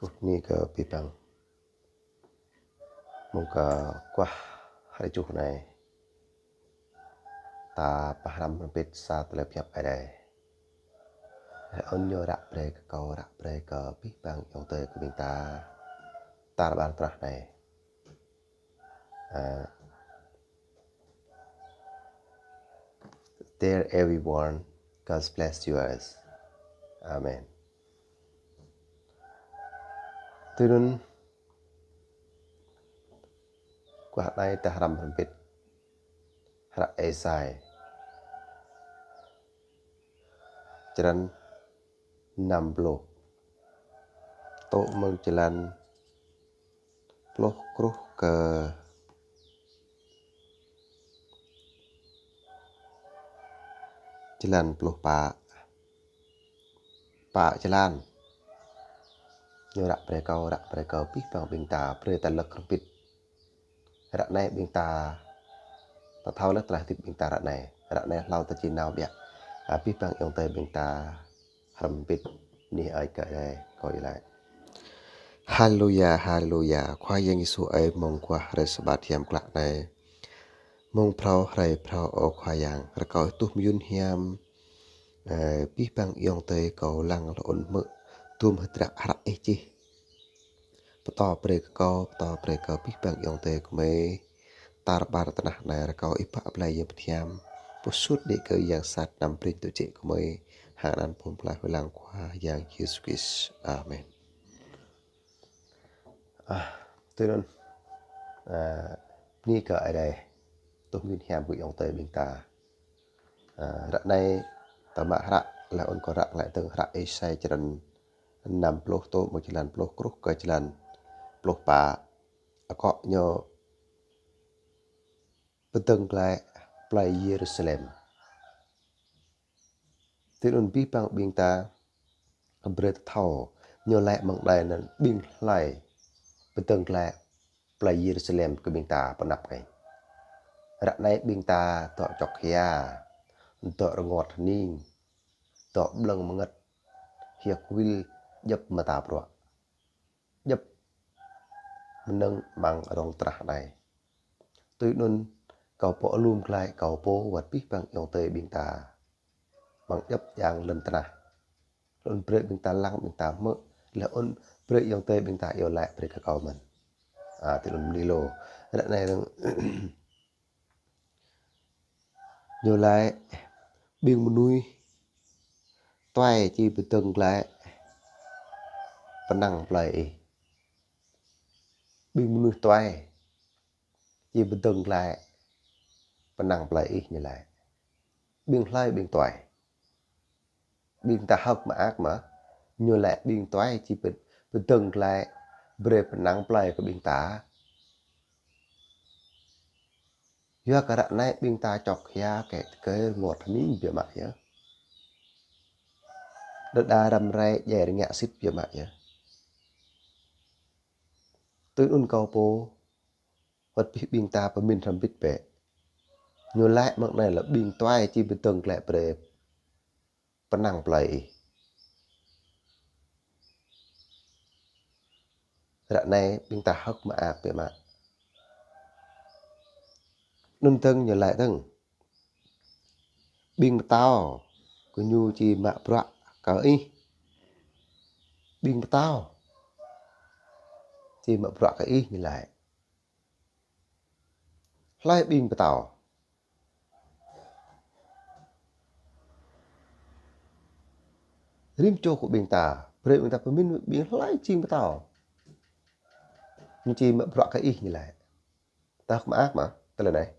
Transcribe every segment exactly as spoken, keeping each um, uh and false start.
Kơkuh bơni kơ abih bang. Mơ̆ng kơ kuah hrơi tơjuh anai, ta pơhrăm hrŏm hơbĭt sa tơlơi pơhiăp Ơi Adai. Hrơi anŭn ñu ră brơi kơ kâo, ră brơi kơ abih bang ayŏng adơi kơ ƀing ta tar ƀar tơnah anai. Ơ, Dear everyone, God bless you us. Amen. Tui anŭn, kuah anai ta hrăm hrŏm hơbĭt hră Êsai črăn năm pluh, tŏ mơ̆ng črăn pluh truh kơ črăn pluh pă. Pă črăn. Ñu ră brơi kâo, ră brơi kơ abih bang ƀing ta, brơi ta lăk hrŏm hơbĭt. Ră anai ƀing ta, ta thâo laih tơlơi hơdip ƀing ta ră anai. Ră anai hlâo ta či nao ƀiă. Abih bang ayŏng adơi ƀing ta hrŏm hơbĭt. Bơni Ơi Adai, kâo iâu laĭ. Haleluya, haleluya. Khua Yang Yêsu ơi, mơ̆ng kuah hrơi Sabat hiam klă anai, mơ̆ng phrâo hrơi phrâo, ơ Khua Yang, rơkâo Ih tuh mơyŭn hiam, ơ, abih bang ayŏng adơi kâo lăng lŏn mơ̆, tŭm hơdră hră Ih čih. Pơtô brơi kơ kâo, pơtô brơi kơ abih bang ayŏng adơi gơmơi tar ƀar tơnah anai, rơkâo Ih pă plai Yang Bơngăt Hiam pơsut đĭ kơ yang sat anăm brơi tŭ jĕ gơmơi, hăng anăn pơm plai hlơi lăng Khua Yang Yêsu Krist. Amen. Ơ, tui anŭn, ơ, bơni kơ Ơi Adai, tuh mơyŭn hiam kơ ayŏng adơi ƀing ta. Ơ, ră anai ta mă hră, laih anŭn kâo ră glaĭ tơ̆ng hră Êsai črăn năm pluh, tŏ mơ̆ng črăn pluh truh kơ črăn pluh pă. Akŏ ñu pơdơ̆ng glaĭ plei Yêrusalem. Tui anŭn abih bang ƀing ta brơi ta thâo, ñu laĭ mơ̆ng anai anŭn ƀing hlơi pơdơ̆ng glaĭ plei Yêrusalem kơ ƀing ta pơ anăp anai. Ră anai ƀing ta dŏ čŏk hia, dŏ rơngot hơning, dŏ ƀlơ̆ng mơngơ̆t, hiăk wĭl, djŏp mơta bruă, djŏp mơnơ̆ng amăng rŏng tơnah anai. Tui anŭn kâo pơalum glaĭ kâo pô wơ̆t abih bang ayŏng adơi ƀing ta amăng djŏp yang lŏn tơnah. Laih anŭn brơi ƀing ta lăng, ƀing ta hmư̆, laih anŭn brơi ayŏng adơi ƀing ta iâu laĭ brơi kơ kâo mơ̆n. Ơ, tui anŭn bơni lu. Ră anai dơ̆ng ñu laĭ ƀing mơnuih tuai či pơdơ̆ng glaĭ pơnăng plei Ih. Ƀing mơnuih tuai či pơdơ̆ng glaĭ pơnăng plei Ih, ñu laĭ. Ƀing hlơi ƀing tuai? Ƀing ta hơ̆k mơak mơ̆, ñu laĭ ƀing tuai či pơ-, pơdơ̆ng glaĭ brơi pơnăng plei kơ ƀing ta. Yua kơ ră anai ƀing ta čŏk hia, kĕ tơkơi, rơngot hơning biă mă yơh. Đơđa răm rai djai rơngiă sĭt biă mă yơh. Tui anŭn kâo pô wơ̆t abih ƀing ta pơmĭn hrŏm hơbĭt bĕ. Ñu laĭ mơ̆ng anai lĕ ƀing tuai či pơdơ̆ng glaĭ brơi pơnăng plei Ih. Ră anai ƀing ta hơ̆k mơak biă mă. Anŭn dơ̆ng ñu laĭ dơ̆ng: Ƀing pơtao gơñu či mă bruă kơ Ih. Ƀing pơtao či mă bruă kơ Ih, ñu laĭ. Hlơi ƀing pơtao? Rĭm čô kơ ƀing ta, brơi ƀing ta pơmĭn ƀing hlơi jing pơtao ñu či mă bruă kơ Ih, ñu laĭ. Ta hơ̆k mơak mơ̆ tơlơi anai?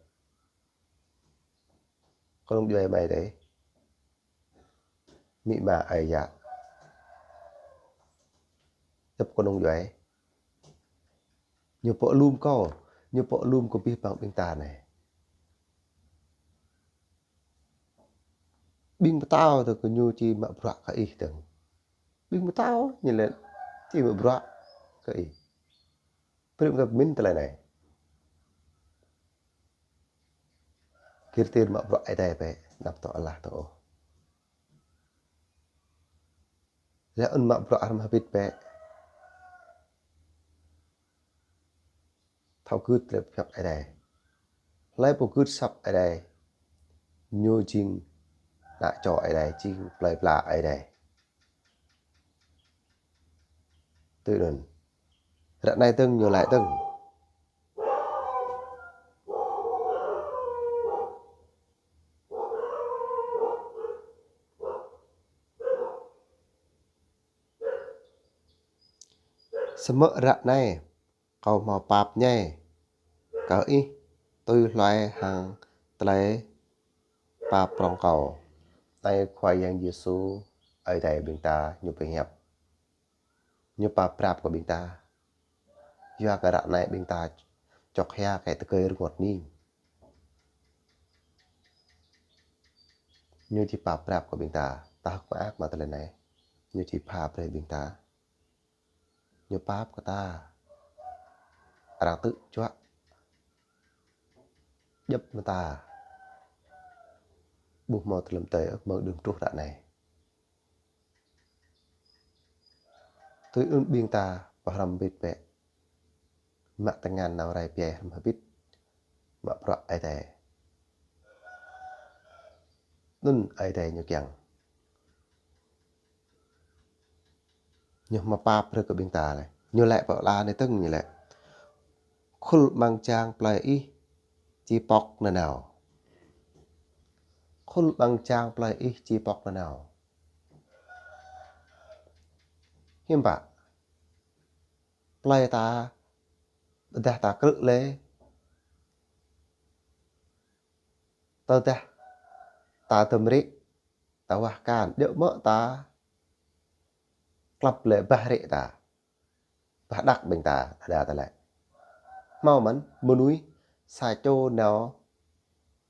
Kơnung djuai amai adơi, amĭ ama, ơi yă, djŏp kơnung djuai. Ñu pơalum kâo, ñu pơalum kơ abih bang ƀing ta anai. Ƀing pơtao tơ gơñu či mă bruă kơ Ih dơ̆ng. Ƀing pơtao ñu laĭ či mă bruă kơ Ih. Brơi ƀing ta pơmĭn tơlơi anai. Gir gir mă bruă Ơi Adai bĕ, anăm dŏ alah dŏ ôh. Laih anŭn mă bruă hrŏm hơbĭt bĕ. thâo gưt tơlơi pơhiăp Ơi Adai. Hlơi pô gưt asăp Ơi Adai, ñu jing ană čô Ơi Adai, jing plơi pla Ơi Adai. Tui anŭn, ră anai dơ̆ng ñu laĭ dơ̆ng. Samơ̆ ră anai kâo hmâo pap ñai kơ ih tui hluai hăng tơlơi pap prŏng kâo. Anai Khua Yang Yêsu, Ơi Adai ƀing ta, ñu pơhiăp. Ñu pap prap kơ ƀing ta. Yua kơ ră anai ƀing ta čŏk hia kơ tơkơi rơngot ning. Ñu či pap prap kơ ƀing ta. Ta hơ̆k mơak mă tơlơi anai. Ñu či pha brơi ƀing ta. Ñu pap kơ ta. Arăng tŭ juă djŏp mơta. Ƀu hmâo tơlơi tơi ôh mơ̆ng đưm truh ră anai. Tui anŭn ƀing ta pơhrăm hơbĭt bĕ. Mă tơngan nao rai pơyai hrŏm hơbĭt mă bruă Ơi Adai. Anŭn Ơi Adai ñu kiăng. Ñu hmâo pap brơi kơ ƀing ta lĕ. Ñu laĭ pơ ala anai dơ̆ng ñu laĭ: Khul amăng jang plơi ih či pŏk nanao. Khul amăng jang plơi ih či pŏk nanao. Hiư̆m pă? Plơi ta, tơdah ta krư̆ lĕ, tơdah ta dŏm rĭ, ta wah akan, djơ̆ mơ̆ ta klăp lĕ bah rĭ ta, bah đak ƀing ta, đa đa ta lĕ. Hmâo mơ̆n mơnuih sa čô nao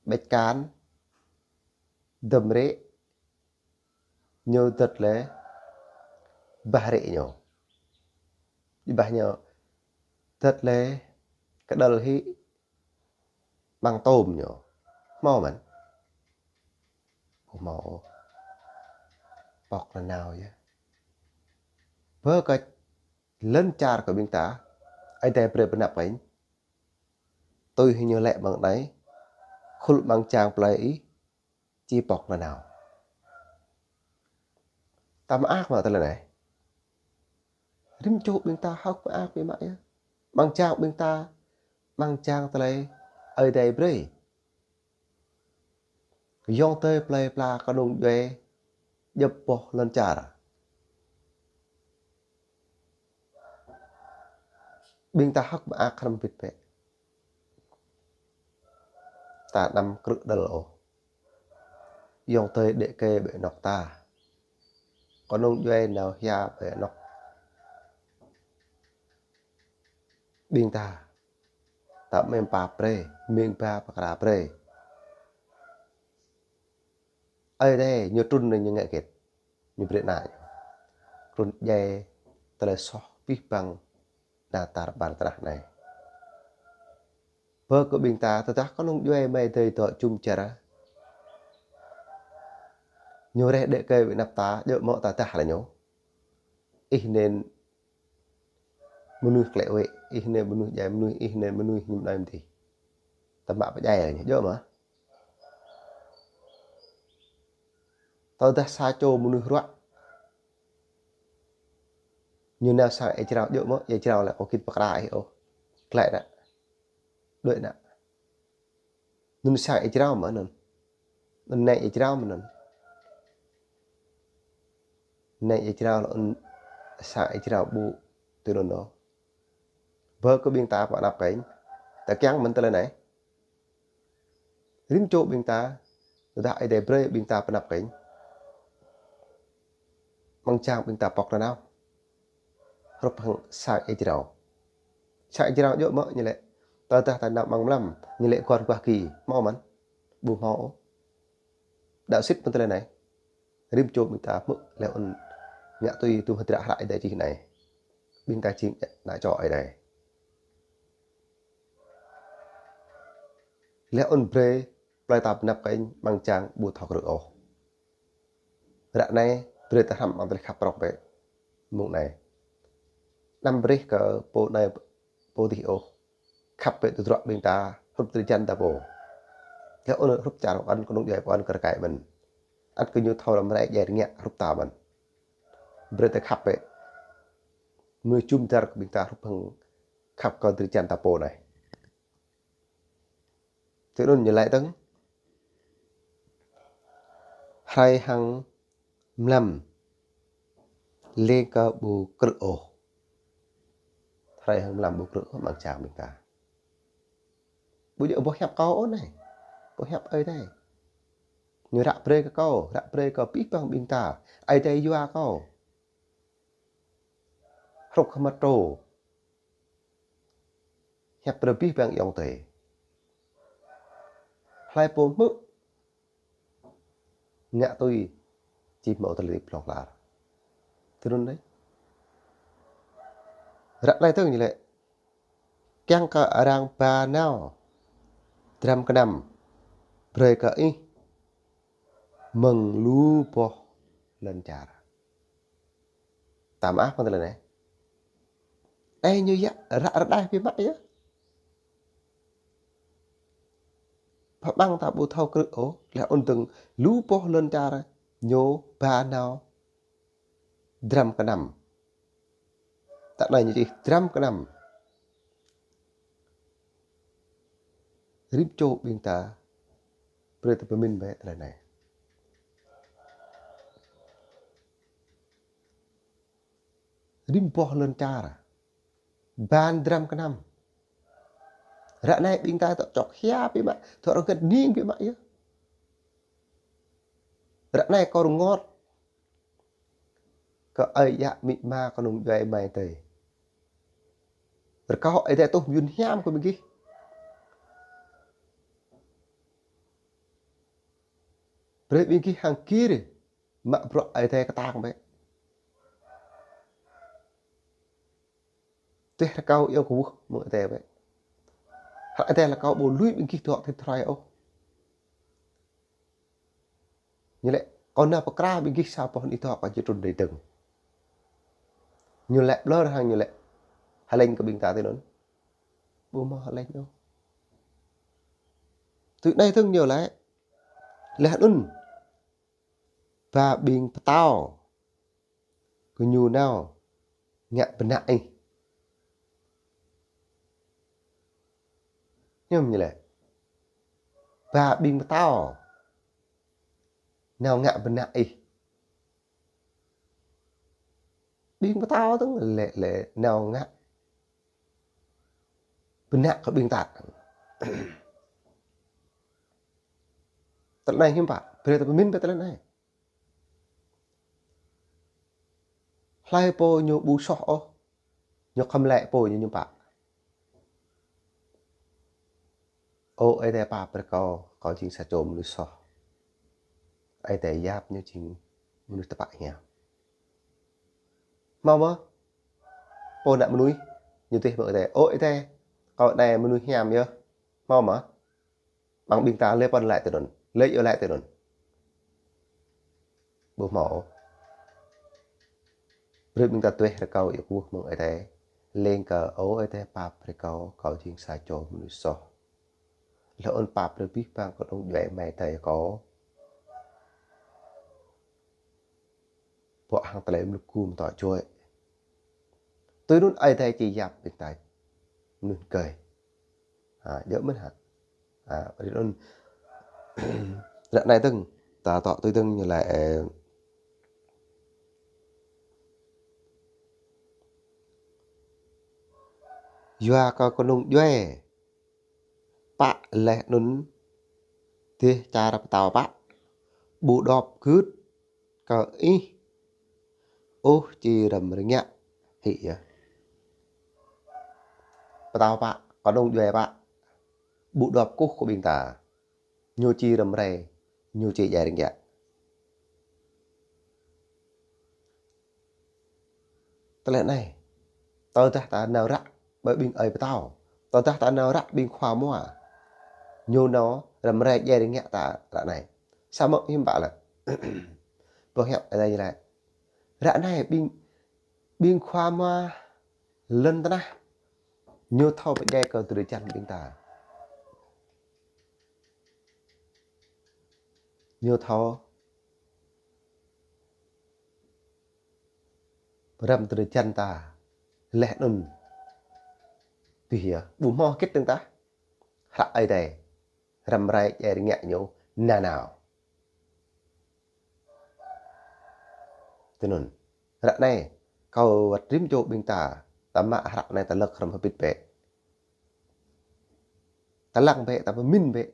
ƀĕč akan, dŏm rĭ, ñu dŏt lĕ bah rĭ ñu. Ƀah ñu dŏt lĕ kơđăl hĭ amăng tôm ñu. Hmâo mơ̆n? Ƀu hmâo ôh. Pŏk nanao yơh. Bơ kơ lŏn čar kơ ƀing ta, Ơi Adai brơi pơanăp kơ ih. Tui hăng ñu laĭ amăng anai: Khul amăng jang plơi ih či pŏk nanao. Ta mơak mă tơlơi anai. Rĭm čô ƀing ta hơ̆k mơak biă mă yơh. Amăng jang ƀing ta, amăng jang tơlơi Ơi Adai brơi. Ayŏng adơi plơi pla kơnung djuai djŏp boh lŏn čar. Ƀing ta hơ̆k mơak hrŏm hơbĭt bĕ. Ta anăm krư̆ đăl ôh. Ayŏng adơi đĕ kê ƀơi anŏ ta. Kơnung djuai nao hia ƀơi anŏ ƀing ta. Ta mơ̆ng pap brơi, mơ̆ng ba pơkra brơi. Ơi Adai ñu trŭn anai ñu ngă hơget? Ñu brơi ană ñu trŭn djai tơlơi soh abih bang ană tar ƀar tơnah anai. Bơ kơ ƀing ta, tơdah kơnung djuai amai adơi dŏ jum dar, ñu reh đĕ kê ƀơi anăp ta, djơ̆ mơ̆ ta dah laih ñu? Ih anŭn mơnuih klĕ wĕ, ih anŭn mơnuih djai mơnuih, ih anŭn mơnuih mơñum mơdih. Ta mă pơdjai laih ñu, djơ̆ mơ̆? Tơdah sa čô mơnuih ruă ñu nao sang ia jrao, djơ̆ mơ̆ ia jrao laĭ: Kâo git pơkra ih ôh. Glaĭ ană, đuaĭ ană. Anŭn sang ia jrao mơ̆ anŭn? Anŭn nai ia jrao mơ̆ anŭn? Nai ia jrao lĕ anŭn sang ia jrao ƀu tui anŭn ôh. Bơ kơ ƀing ta pơanăp kơ ih, ta kiăng mơ̆n tơlơi anai. Rĭm čô ƀing ta, tơdah Ơi Adai brơi ƀing ta pơanăp kơ ih, amăng jang ƀing ta pŏk nanao. Hrup hăng sang ia jrao. Sang ia jrao djơ̆ mơ̆ ñu laĭ: Tơdah ta nao amăng mlam, ñu laĭ: Gor guah ki. Hmâo mơ̆n? Ƀu hmâo ôh. Đaŏ sĭt mơ̆n tơlơi anai. Rĭm čô ƀing ta hmư̆ laih anŭn ngă tui tŭm hơdră hră Ơi Adai čih anai. Ƀing ta jing ană čô Ơi Adai. Laih anŭn brơi plơi ta pơanăp kơ ih amăng jang ƀu thâo krư̆ ôh. Ră anai brơi ta hrăm amăng tơlơi khăp prŏng bĕ mông anai. Anăm brơi kơ pô anai pô adih ôh. khăp bĕ tơdruă ƀing ta hrup drơi jăn ta pô. Lĕ ôn hrup čar ôn kơnung djuai ôn kơ rơkai mơ̆n. Ăt kơ ñu thâo răm rai djai rơngiă hrup ta mơ̆n. Brơi ta khăp bĕ. Mơnuih jum dar kơ ƀing ta hrup hăng khăp kơ drơi jăn ta pô anai. Tui anŭn ñu laĭ dơ̆ng. Hrơi hăng mlam lêng kơ ƀu krư̆ ôh. Hrơi hăng mlam ƀu krư̆ ôh amăng čar ƀing ta. Ƀu djơ̆ boh hiăp kâo ôh anai. Boh hiăp Ơi Adai. Ñu ră brơi kơ kâo, ră brơi kơ abih bang ƀing ta. Ơi Adai yua kâo. Hrŏk hơmăt trô. Hiăp brơi abih bang ayŏng adơi. Hlơi pô hmư̆ ngă tui či hmâo tơlơi hơdip hlŏng lar. Tui anŭn đôč. Ră anai dơ̆ng ñu laĭ. Kiăng kơ arăng ba nao dram kơnăm brơi kơ ih mơ̆ng lu boh lŏn čar. Ta mơak păng tơlơi anai. Ơ ñu yă ră rơđah biă mă yơh. Pơƀăng ta ƀu thâo krư̆ ôh, lĕ ôn dơ̆ng lu boh lŏn čar ñu ba nao dram kơnăm. Tơ anai ñu čih dram kơnăm. Rĭm čô ƀing ta brơi ta pơmĭn bĕ tơlơi anai. Rĭm boh lŏn čar. Ba dram kơnăm. Ră anai ƀing ta tŏ čŏk hia biă mă, tŏ rơngơ̆t ning biă mă yơh. Ră anai kâo rơngot kơ ơi yă amĭ ama kơnung djuai amai adơi. Rơkâo Ơi Adai tuh mơyŭn hiam kơ ƀing gih. Brơi ƀing gih hăng gir mă bruă Ơi Adai kơtang bĕ. Tuh rơkâo yua kơ wơ̆t mơ̆ng Ơi Adai bĕ. Hăng Ơi Adai rơkâo ƀu lui ƀing gih dŏ tĭt tơlơi ôh. Ñu laĭ, kâo nao pơkra ƀing gih sa boh anih dŏ kơ či trŭn rai dơ̆ng. Ñu laĭ ƀlŏr hăng ñu laĭ. Hơlĕng kơ ƀing ta tui anŭn. Ƀu hmâo hơlĕng ôh. Tui anai dơ̆ng ñu laĭ. Laih anŭn. Ba ƀing pơtao. Kơ ñu nao ngă bơnă ih. Hiư̆m ñu laĭ. Ba ƀing pơtao nao ngă bơnă ih. Ƀing pơtao dơ̆ng lĕ, lĕ nao ngă bơnă kơ ƀing ta. Tơlơi anai hiư̆m pă, brơi ta pơmĭn bĕ tơlơi anai. Hlơi pô ñu ƀu soh ôh, ñu khŏm laĭ pô ñu hiư̆m pă. Ơ Ơi Adai pap brơi kâo, kâo jing sa čô mơnuih soh. Ơi Adai yap ñu jing mơnuih tơpă hiam. Hmâo mơ̆? Pô ană mơnuih ñu tih mơ̆ng Ơi Adai. Ơ Ơi Adai, kâo anai mơnuih hiam yơh. Hmâo mơ̆? Ƀing ƀing ta lĕ păn laĭ tui anŭn. Lĕ yơh laĭ tui anŭn. Ƀu hmâo. Brơi ƀing ta tuh rơkâo yua kơ wơ̆t mơ̆ng Ơi Adai. Lêng kơ Ơ Ơi Adai pap brơi kâo, kâo jing sa čô mơnuih soh. Laih anŭn pap brơi abih bang kơnung djuai amai adơi kâo. Bŏ hăng tơlơi mluk gum tŏ čuai. Tui anŭn Ơi Adai či yap ƀing ta. Mơnuih kơi. Ha, djơ̆ mơ̆n hă. Ha, ƀơi anŭn. Ră anai dơ̆ng. Ta tŏ tui dơ̆ng ñu laĭ, ơ, yua kơ kơnung djuai pă laih anŭn dêh čar pơtao pă. Ƀu dŏp gưt kơ ih ôh či răm rơngiă hĭ yơh. Pơtao pă, kơnung djuai pă. Ƀu dŏp kơkuh kơ ƀing ta. Ñu či răm rai, ñu či djai rơngiă. Tơlơi anai. Tơdah ta nao ră ƀơi ƀing ơi pơtao. Tơdah ta nao ră ƀing khua mua. Ñu nao răm rai djai rơngiă ta ră anai. Samơ̆ hiư̆m pă lĕ. Boh hiăp Ơi Adai ñu laĭ. Ră anai ƀing, ƀing khua mua lŏn tơnah. Ñu thâo pơdjai kơ drơi jăn ƀing ta. Ñu thâo pơrăm drơi jăn ta. Laih anŭn, ƀu hmâo hơget dơ̆ng tah hră Ơi Adai răm rai djai rơngiă ñu nanao. Tui anŭn, ră anai, kâo wơ̆t rĭm čô ƀing ta, ta mă hră anai ta lơ̆k hrŏm hơbĭt bĕ. Ta lăng bĕ, ta pơmĭn bĕ.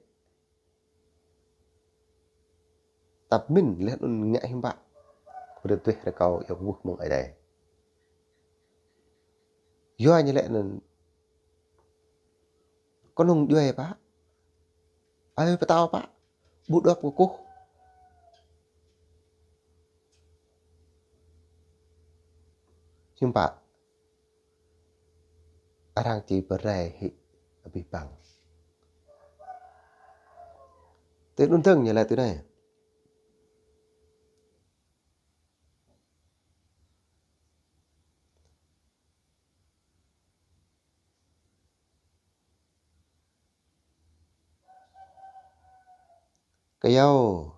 Ta pơmĭn laih anŭn ngă hiư̆m pă. Kơ rơtuih rơkâo yua kơ ƀuh mơ̆ng Ơi Adai. Yua ñu laĭ anŭn kơnơ̆ng djuai pă. Ơi pơtao pă. Ƀu dŏp kơkuh. Hiư̆m pă. Arăng či pơrai hĭ abih bang. Tui anŭn dơ̆ng ñu laĭ tui anai. Kyâo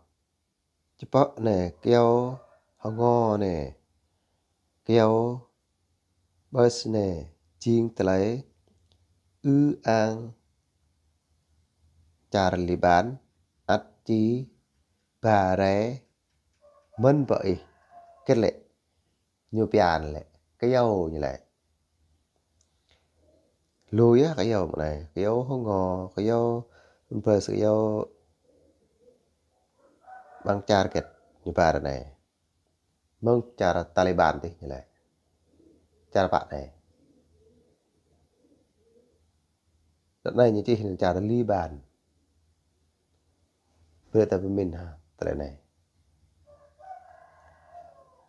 čơpơ̆ anai, kyâo hơngô anai, kyâo ƀơ̆s anai, jing tơlơi ư ang čar Liƀan, ăt či ba rai mơ̆n bơ ih. Hơget lĕ ñu pơhiăp lĕ, kyâo ñu lĕ. Lu yơh kyâo mơ̆ng anai, kyâo hơngô, kyâo ƀơ̆s, kyâo ƀăng čar hơget ñu ba rai anai. Mơ̆ng čar Taliban tih ñu lĕ. Čar pă anai. Ră anai ñu čih čar Liƀan. Brơi ta pơmĭn ha, tơlơi anai.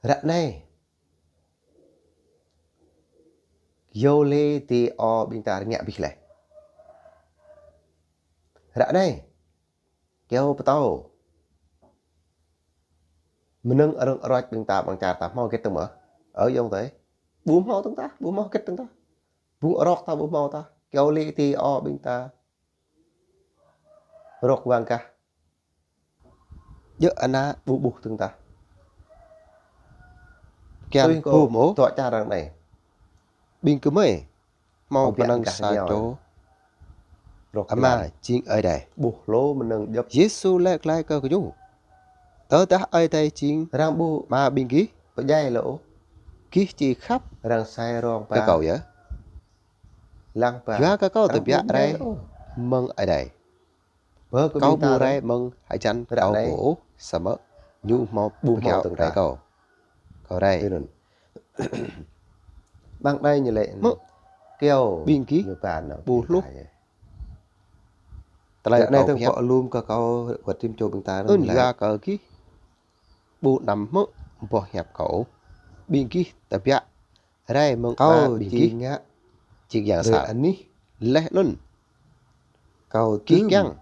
Ră anai. Kyâo lê ti o ƀing ta rơngiă abih laih. Ră anai. Kyâo pơtâo. Mơnơ̆ng arăng rơ̆k ƀing ta ƀăng čar ta hmâo hơget dơ̆ng mơ̆? Ơ ayŏng adơi. Ƀu hmâo dơ̆ng tah, ƀu hmâo hơget dơ̆ng tah. Ƀu rơ̆k ta ƀu hmâo tah. Kyâo lê ti o ƀing ta. Rơ̆k wang kah. Djơ̆ ană ƀu ƀuh dơ̆ng tah. Kiăng tui kơ ƀu hmâo. Tŏ čar arăng anai. Ƀing gơmơi hmâo pơnăng sa čô Ama jing Ơi Adai. Ƀuh hlô mơnơ̆ng djŏp. Yêsu laĭ glaĭ kơ gơñu: Tơdah Ơi Adai jing arăng ƀu Ama ƀing gih, pơdjai lĕ ôh, gih či khăp arăng sai rong kơ kâo yơh. Lăng ba. Yua kơ kâo tơbiă rai mơ̆ng Ơi Adai. Kâo ƀu rai mơ̆ng hơjăn kâo pô ôh, samơ̆ ñu hmâo ƀu hmâo tơ̆ng rai kâo. Kâo rai. Ƀăng đai ñu lĕ. Mơ̆ kyâo ƀing gih ƀu hluh tơlơi kâo pơhiăp. Lŭm kơ kâo wơ̆t rĭm čô ƀing ta anŭn yua kơ gih ƀu anăm hmư̆ boh hiăp kâo. Ƀing gih tơbiă rai mơ̆ng kâo ƀing gih jing yang sat. Laih anŭn kâo gih kiăng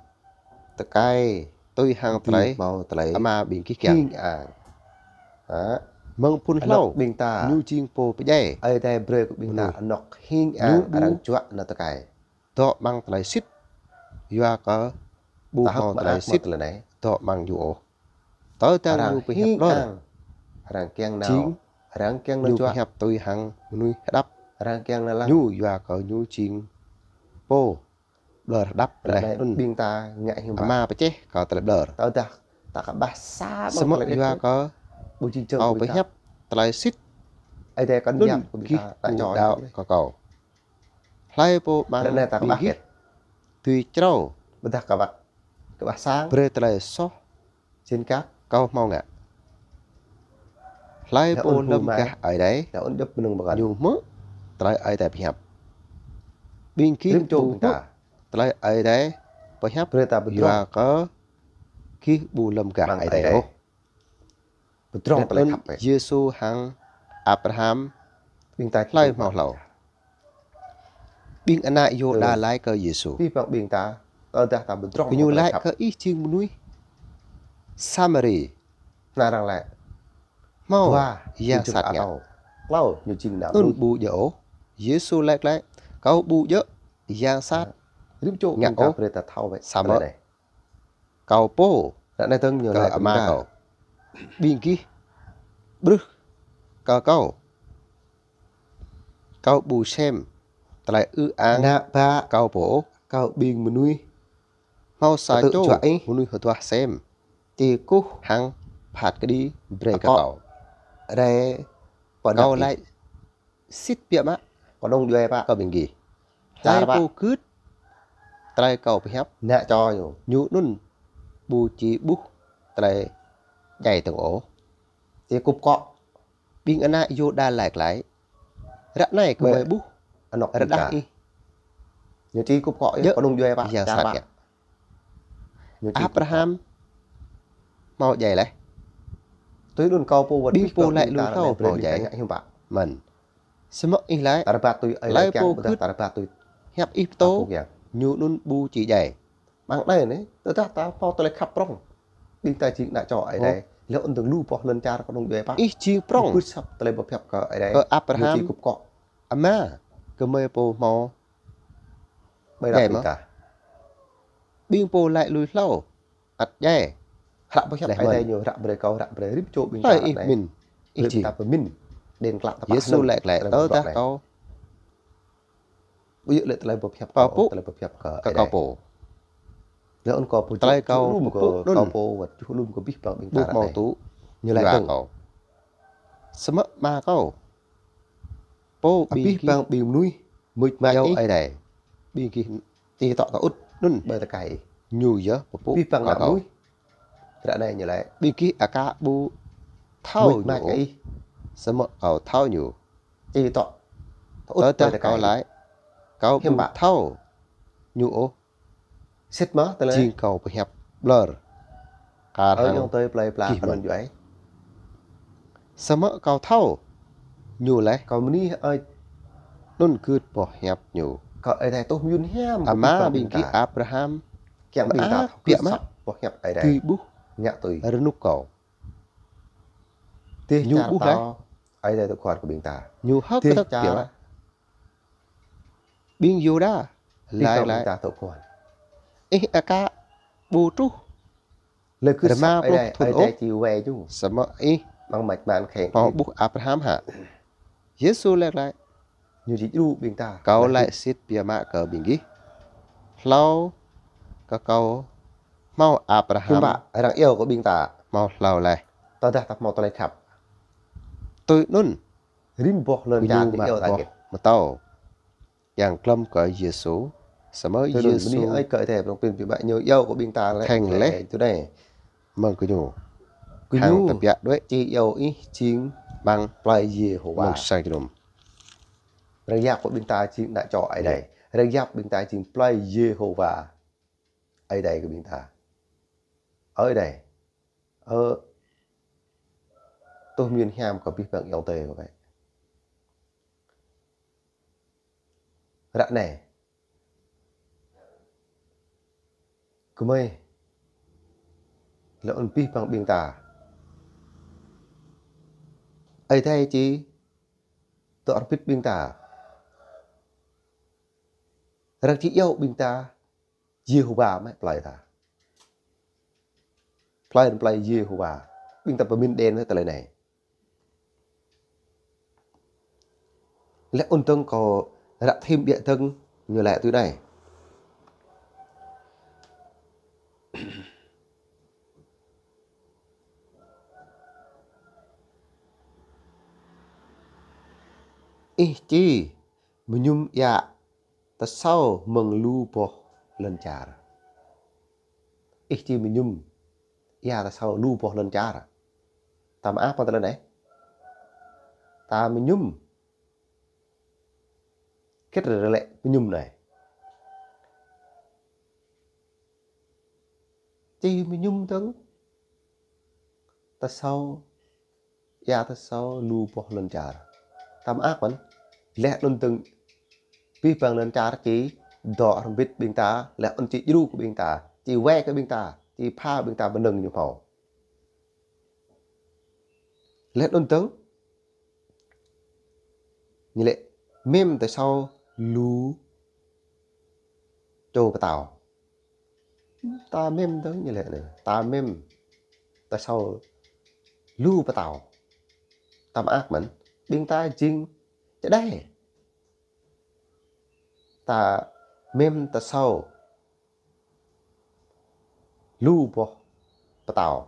tơkai tui hăng tơlơi Ama ƀing gih kiăng. Mơ̆ng phŭn hlâo ñu jing pô pơdjai. Ơi Adai brơi kơ ƀing ta anŏk hing ang arăng juă nao tơkai. Dŏ amăng tơlơi sĭt, yua kơ ƀu hmâo tơlơi sĭt dŏ amăng ñu ôh. Tơdah ñu pơhiăp ƀlŏr, arăng kiăng nao, jing arăng kiăng nao ñu juă. Pơhiăp tui hăng mơnuih hơđăp. Arăng kiăng nao lăng. Ñu yua kơ ñu jing pô ƀlŏr hơđăp. Laih anŭn ƀing ta ngă hiư̆m pă. Ama pơčeh kơ tơlơi ƀlŏr. Tơdah ta kơƀah sa amăng tơlơi sĭt. Samơ̆ yua kơ ƀu jing jơ̆ng kâo pơhiăp tơlơi sĭt. Ơi Adai kơnơ̆ng anŭn gih ƀu đaŏ kơ kâo. Hlơi pô ƀing gih tui črâo, ƀôdah kơƀah, kơƀah sang, brơi tơlơi soh, jên kak, kâo hmâo ngă. Hlơi pô lơ̆m gah Ơi Adai, ñu hmư̆ tơlơi Ơi Adai pơhiăp. Ƀing gih ƀu hmư̆ tơlơi Ơi Adai pơhiăp, yua kơ gih ƀu lơ̆m gah Ơi Adai ôh. Pơdrŏng tơlơi khăp. Yêsu hăng Abraham hlơi hmâo hlâo. Ƀing ană Yuđa laĭ kơ Yêsu: Gơñu laĭ kơ ih jing mơnuih Samari, hmâo yang sat ngă. Anŭn ƀu djơ̆ ôh. Yêsu laĭ glaĭ: Kâo ƀu djơ̆ yang sat. Rĭm čô ngă ƀing ta ôh. Brơi ta thâo wơ̆t. Samơ̆ kâo pô. Ră anai dơ̆ng ñu kơ laĭ Ama kâo. Ƀing gih ƀrưh kơ kâo. Kâo ƀu sem tơlơi ư ang ană bă kâo pô ôh. Kơ ƀing mơnuih. Hmâo sa čô mơnuih hơduah sem. Či kơkuh hăng phat kơđi brơi kơ kâo. Rai pơđăp kâo laĭ sĭt biă mă kơnung djuai pă kơ ƀing gih. Hlơi pô gưt tơlơi kâo pơhiăp, nă čô ñu, ñu anŭn ƀu či ƀuh tơlơi djai dơ̆ng ôh. Či kŭp akŏ. Ƀing ană Yuđa laĭ glaĭ: Ră anai gơmơi ƀuh rơđah ih. Ñu či kŭp akŏ yơh, kơnung djuai pă, yang sat yơh. Abraham hmâo djai laih. Tui anŭn kâo pô wơ̆t ƀing pô laĭ lui hlâo hmâo djai. Mơ̆n. Samơ̆ ih laĭ, hlơi pô gưt hiăp ih pơtô, ñu anŭn ƀu či djai. Mơ̆ng anai anai, tơdah ta hmâo tơlơi khăp prŏng. Ƀing ta jing ană čô Ơi Adai. Laih anŭn dơ̆ng lu boh lŏn čar kơnung djuai pă. Ih jing prŏng. Gưt asăp tơlơi pơhiăp kơ Ơi Adai. Kơ Abraham. Ñu či kŭp akŏ. Ama, gơmơi pô hmâo djai mơ̆? Ƀing pô laĭ lui hlâo ăt djai. Hră pơhiăp Ơi Adai ñu, hră brơi kâo, hră brơi rĭm čô ƀing ta. Hlơi ih mĭn? Ih jing. Ta pơmĭn. Đen klă ta pă. Yêsu laĭ glaĭ: Tơdah kâo ƀu djơ̆ lĕ tơlơi pơhiăp kâo, tơlơi pơhiăp kơ kâo pô. Laih anŭn kâo pô tơlơi kâo pơpŭ anŭn kâo pô wơ̆t čuh lum kơ abih bang ƀing ta ƀu hmâo tŭ. Ñu laĭ dơ̆ng. Samơ̆ Ama kâo, pô ƀing gih, abih bang ƀing mơnuih mưč mač Ơi Adai. Ƀing gih či tŏ kơ ŭt anŭn ƀơi tơkai. Ñu yơh pơpŭ kơ kâo. Ră anai ñu laĭ: Ƀing gih aka ƀu thâo ñu ôh. Samơ̆ kâo thâo ñu. Či tŏ kơ ŭt ƀơi tơkai. Tơdah kâo laĭ kâo ƀu thâo ñu ôh, sĭt mơ̆ tơlơi jing kâo pơhiăp ƀlŏr kar hăng gih mơ̆n. Samơ̆ kâo thâo ñu laih. Kâo mơni ơi. Anŭn gưt boh hiăp ñu. Kơ Ơi Adai tuh mơyŭn hiam. Ama ƀing gih Abraham. Kiăng ƀing ta biă mă boh hiăp Ơi Adai. Tui ƀuh. Ngă tui rơnŭk kâo. Ñu ƀuh laih. Ơi Adai tŭ kuar kơ ƀing ta. Ñu hơ̆k tơ̆k biă mă. Ƀing Yuđa laĭ glaĭ: Ih aka ƀu truh rơma pluh thŭn ôh. Samơ̆ ih hmâo ƀuh Abraham hă? Yêsu laĭ glaĭ: Kâo laĭ sĭt biă mă kơ ƀing gih, hlâo kơ kâo hmâo Abraham, hmâo hlâo laih. Tui anŭn, rĭm boh lŏn čar ñu iâu ta git. Mơtâo kiăng glŏm kơ Yêsu, samơ̆ Yêsu mơni ơi kơ ih tơlơi prŏng prin biă mă ñu iâu kơ ƀing ta lĕ kheng laih tui anai mơ̆ng gơñu. Gơñu hăng tơbiă đuaĭ či iâu ih jing amăng plei Yêhôwa. Mơ̆ng sang jơnum. Arăng yap kơ ƀing ta jing ană čô Ơi Adai. Arăng yap ƀing ta jing plei Yêhôwa. Ơi Adai kơ ƀing ta. Ơi Adai. Ơ, tuh mơyŭn hiam kơ abih bang ayŏng adơi kơ wơ̆t. Ră anai. Gơmơi. Laih anŭn abih bang ƀing ta. Ơi Adai či dŏ hơbĭt ƀing ta. Arăng či iâu ƀing ta Yêhôwa mơ̆ plei ta. Plei anŭn plei Yêhôwa. Ƀing ta pơmĭn đen tơlơi anai. Laih anŭn dơ̆ng kâo ră thim biă dơ̆ng ñu laĭ tui anai. Ih či mơñum ia tơsâo mơ̆ng lu boh lŏn čar. Ih či mơñum ia tơsâo lu boh lŏn čar. Ta mơak pơ tơlơi anai. Ta mơñum. Kĭt rơlĕ mơñum anai. Či mơñum dơ̆ng. Tơsâo ia tơsâo lu boh lŏn čar. Ta mơak mơ̆n. Laih anŭn dơ̆ng abih bang lŏn čar či dŏ hơbĭt ƀing ta, laih anŭn či djru kơ ƀing ta, či wai kơ ƀing ta, či pha ƀing ta mơnơ̆ng ñu hmâo. Laih anŭn dơ̆ng ñu laĭ mơ̆n tơsâo lu čô pơtao. Ta mem tơ̆ng ñu lĕ anai. Ta mem ta sâo lu pơtao. Ta mơak mơ̆n, ƀing ta jing čơđai. Ta mem ta sâo lu boh pơtao.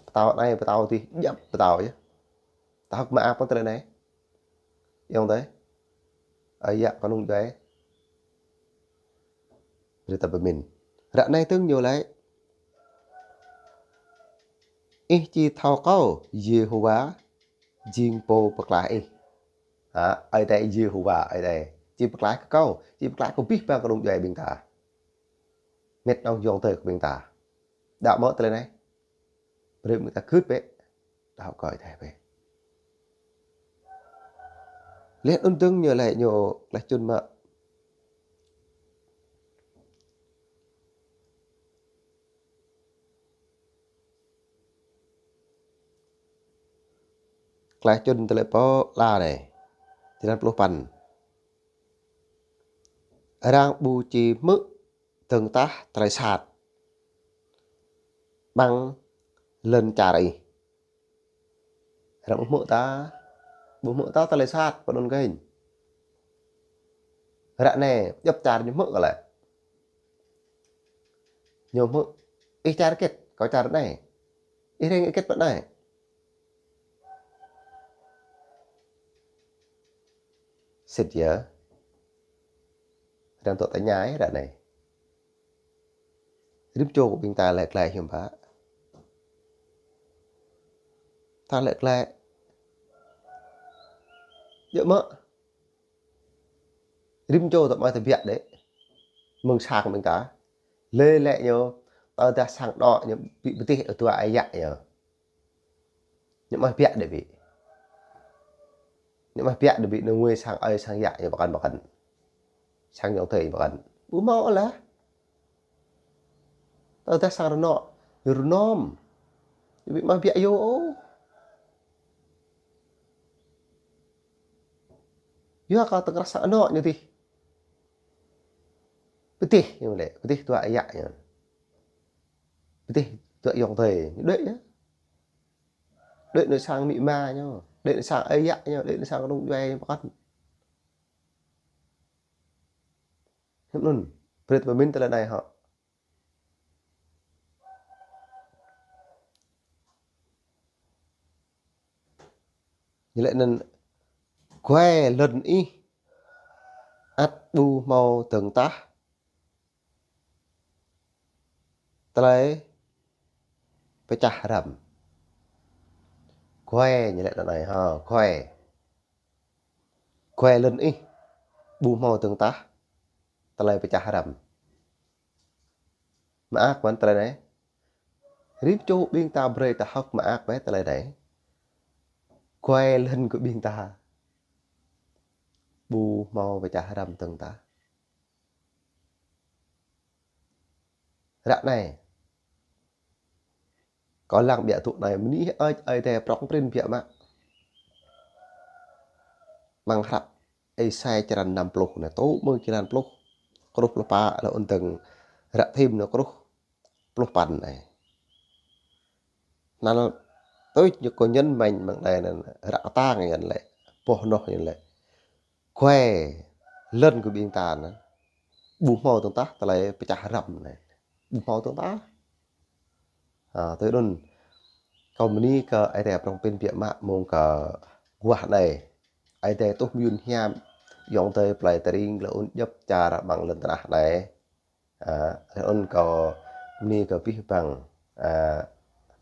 Pơtao anai, pơtao adih, djŏp pơtao yơh. Ta hơ̆k mơak pơ tơlơi anai. Ayŏng adơi, ơi yă kơnung djuai, brơi ta pơmĭn. Ră anai tơ̆ng ñu laĭ: Ih či thâo kâo, Yêhôwa jing Pô pơklaih ih. Hă, Ơi Adai Yêhôwa, Ơi Adai či pơklaih kơ kâo, či pơklaih kơ abih bang kơnung djuai ƀing ta. Mĕt nong ayŏng adơi kơ ƀing ta. Đaŏ mơ̆ tơlơi anai? Brơi ƀing ta gưt bĕ. Đaŏ kơ Ơi Adai bĕ. Laih anŭn tơ̆ng ñu laĭ ñu klaih čun mă. Klaih čun tơlơi pô la anai. Jơlan pluh păn. Arăng ƀu či hmư̆ dơ̆ng tah tơlơi sat amăng lŏn čar ih. Arăng ƀu hmư̆ tah, ƀu hmư̆ tah tơlơi sat pơ anŭn kơnh. Ră anai, djŏp čar ñu hmư̆ kơ lĕ. Ñu hmư̆, ih čar hơget, kâo čar anai. Ih ring hơget pơ anai. Sĭt yơh. Arăng tŏ tơña ih ră anai. Rĭm čô kơ ƀing ta laĭ glaĭ hiư̆m pă? Ta laĭ glaĭ. Djơ̆ mơ̆? Rĭm čô ta mơ̆ ta biă đĕ. Mơ̆ng sang ƀing ta. Lĕ lĕ ñu, tơdah sang anŏ ñu ƀu pơtih dua ơi yă ñu. Ñu mơ̆ biă đĕ ƀĭ. Ñu mơ̆ biă đĕ ƀĭ, ñu ngui sang ơi sang yă ñu pơkŏn pơkŏn. Sang ayŏng adơi pơkŏn. Ƀu hmâo lah. Tơdah sang rơnŏ, rơnŏm. Ñu ƀĭ mơ̆ biă yơh ôh. Yua kơ tơkrah sang anŏ ñu tih. Pơtih ñu lĕ, pơtih dua ơi yă ñu. Pơtih dua ayŏng adơi, ñu đuaĭ yơh. Đuaĭ nao sang amĭ ama ñu, đuaĭ nao sang ơi yă ñu, đuaĭ nao sang kơnung djuai ñu pơkŏn. Hiư̆m anŭn, brơi ta pơmĭn tơlơi anai hŏ. Ñu laĭ anŭn: Guai lŏn ih ăt ƀu hmâo dơ̆ng tah tơlơi pơčah răm. Guai ñu laĭ anŭn anai hă, guai. Guai lŏn ih ƀu hmâo dơ̆ng tah tơlơi pơčah răm. Mơak mơ̆n tơlơi anai. Rĭm čô ƀing ta brơi ta hơ̆k mơak bĕ tơlơi anai. Guai lŏn kơ ƀing ta ƀu hmâo pơčah răm dơ̆ng tah. Ră anai, kâo lăng biă tŭ anai, mơnuih ơi, Ơi Adai prŏng prin biă mă. Amăng hră Êsai črăn năm pluh anai, tŭ mơ̆ng črăn pluh, truh pluh pă, laih anŭn tơ̆ng hră Thim anai truh pluh păn anai. Anŭn tui ñu kơ ñen mơ̆n amăng anai anŭn, hră Kơtang ñu laĭ, boh noh ñu laĭ. Guai lŏn kơ ƀing ta anŭn ƀu hmâo dơ̆ng tah tơlơi pơčah răm anai. Ƀu hmâo dơ̆ng tah. Hă, tui anŭn kâo bơni kơ Ơi Adai prŏng prin biă mă mơ̆ng kơ guah anai. Ơi Adai tuh mơyŭn hiam ayŏng adơi plơi tơring laih anŭn djŏp čar amăng lŏn tơnah anai. Hă, laih anŭn kâo bơni kơ abih bang. Hă,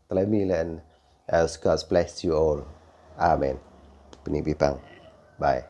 tơlơi mĭn laih anŭn, hă, God bless you all. Amen. Bơni abih bang. Bye.